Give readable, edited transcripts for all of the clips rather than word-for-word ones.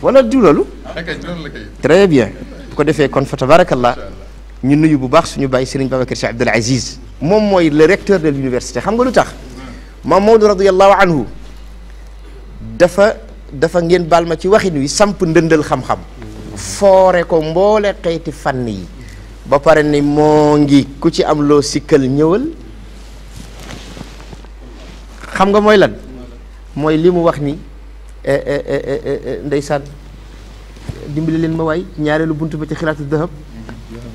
wala du loolu très bien bu ko defee kon fa tabarakallah ñu nuyu bu baax suñu bàyyi Serigne Babacar Sy Abdoul Aziz moom mooy le recteur de l'université xam nga lu tax Maam Maodo radiyallahu anhu dafa ngeen baal ma ci waxin wi samp ndëndal xam-xam foore ko mboole xeeti fànn yi ba pare ni moo ngi ku ci am loo sikkal ñëwal xam nga mooy lan mooy li mu wax ni ndeysaan dimbali leen ma waay ñaareelu buntu ba ci xiraatu dahab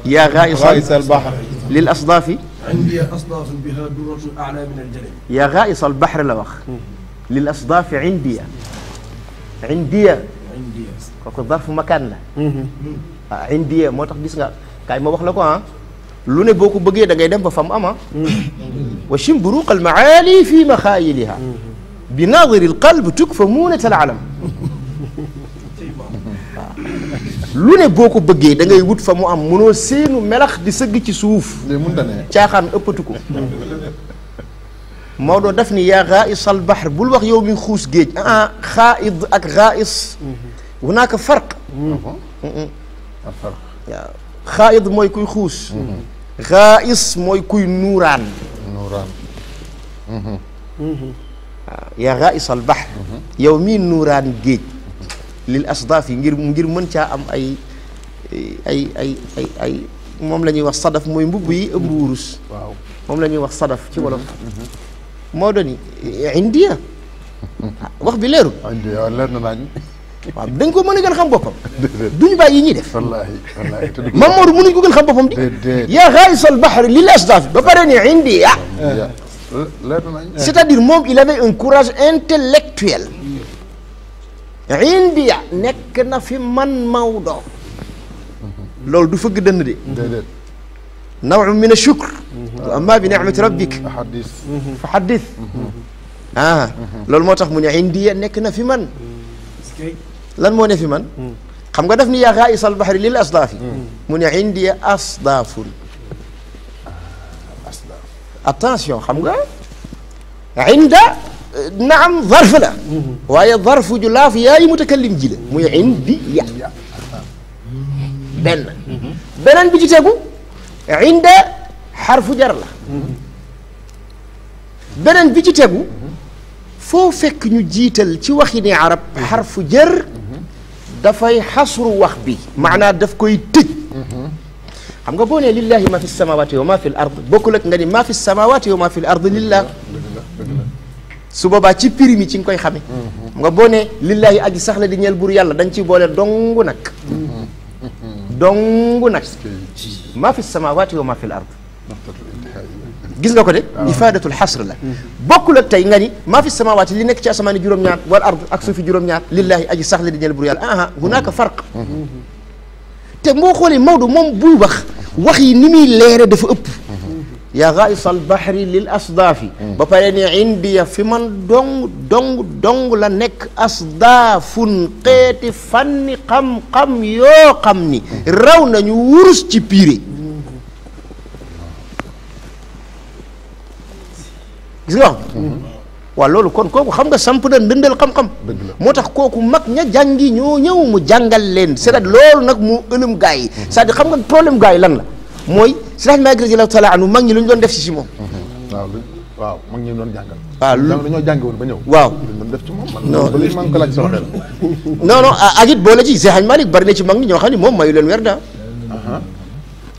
yaa ghaa'isal bahr lil asdaafi عندي أصناف بها درة أعلى من الجلد يا غائص البحر لوخ للأصداف عندي كوكو ظرف مكان لا عندي moo tax gis nga kaay ma wax la ko lu ne boo ko bëggee da ngay dem ba fam ama wa shim buruq al maali fi maxaayiliha bi naadiri al qalb tukfa muunat al alam lu ne boo ko bëggee da ngay wut fa mu am mënoo seenu melax di sëgg ci suuf caaxaan ëppatu ko Maodo daf ni yaa ghaa'is al bahr bul wax yow mi xuus géej xaaid ak ghaa'is hunaaka farq waaw xaaid mooy kuy xuus ghaa'is mooy kuy nuuraan waaw yaa ghaa'is al bahr yow mii nuuraan géej lil asdaaf yi ngir mën caa am ay moom la ñuy wax sadaf mooy mbubb yi ëmb wurus waaw moom la ñuy wax sadaf ci wolof moo doon indiya wax bi leerul leer na nañ waaw dañ ko mën a gën xam boppam duñu bàyyi yi ñuy def wallaahi Mamadou mënuñ ko gën xam boppam di yaa ghaa'is al bahr lil asdaaf ba pare ne indiya leer na nañ c'est-à-dire moom il avait un courage intellectuel indiya nekk na fi man Maodo loolu du fëgg dënn de naw'un min ash-shukr wa amma bi ni'mati rabbik fa haddith loolu moo tax mu ne indiya nekk na fi man lan moo ne fi man xam nga daf ni yaa ghaa'is al-bahri lil asdaafi mu ne indiya asdaafun attention xam nga inda naam zarf la waaye zarfu ju laaf yaayi mutakallim ji la muy indi ya beneen bi ci tegu inda xarfu jar la beneen bi ci tegu foo fekk ñu jiital ci waxi ni arab xarfu jar dafay xasru wax bi maanaa daf koy tëj xam nga boo nee lillahi ma fi samawati wa ma fi l ard bokkul ak nga ni ma fi samawati wa ma fi l ard lillah su boobaa ci prix mi ci nga koy xame nga boo ne lillahi aji sax la di ñeel buur yàlla dañ ciy boole dongu nag maa fi samawati wa maa fi l ard gis nga ko de ifadatul xasr la bokkul ak tey nga ni maa fi samawati li nekk ci asamaani juróom-ñaar wal ard ak suufi juróom-ñaar lillahi aji sax la di ñeel buur yàlla hunaka farq te moo xoolee Maodo moom buy wax yi ni muy leere dafa ëpp yaa ghaa'is al bahri lil asdaafi ba pare ne indiya fi man dong la nekk asdaafun xeeti fanni xam-xam yoo xam ni raw nañu wurus ci piire gis nga wax waaw loolu kon kooku xam nga samp na ndëndal xam-xam moo tax kooku mag ña jàngi ñoo ñëw mu jàngal leen c'est-à-dire loolu nag mu ëlëm gaa yi c'est-à-dire xam nga problème gaa yi lan la mooy Seydi Maalik radiyallaahu taala anhu mag ñi lu ñu doon def si moom waaw mag ñi doon jàngal waaw dañoo jànge woon ba ñëw waaw doon def ci moom non man ko laaj sama xel non ak it boole ci Seydi Maalik bari na ci mag ñi ñoo xam ne moom mayu leen werda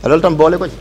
loolu tam boole ko ci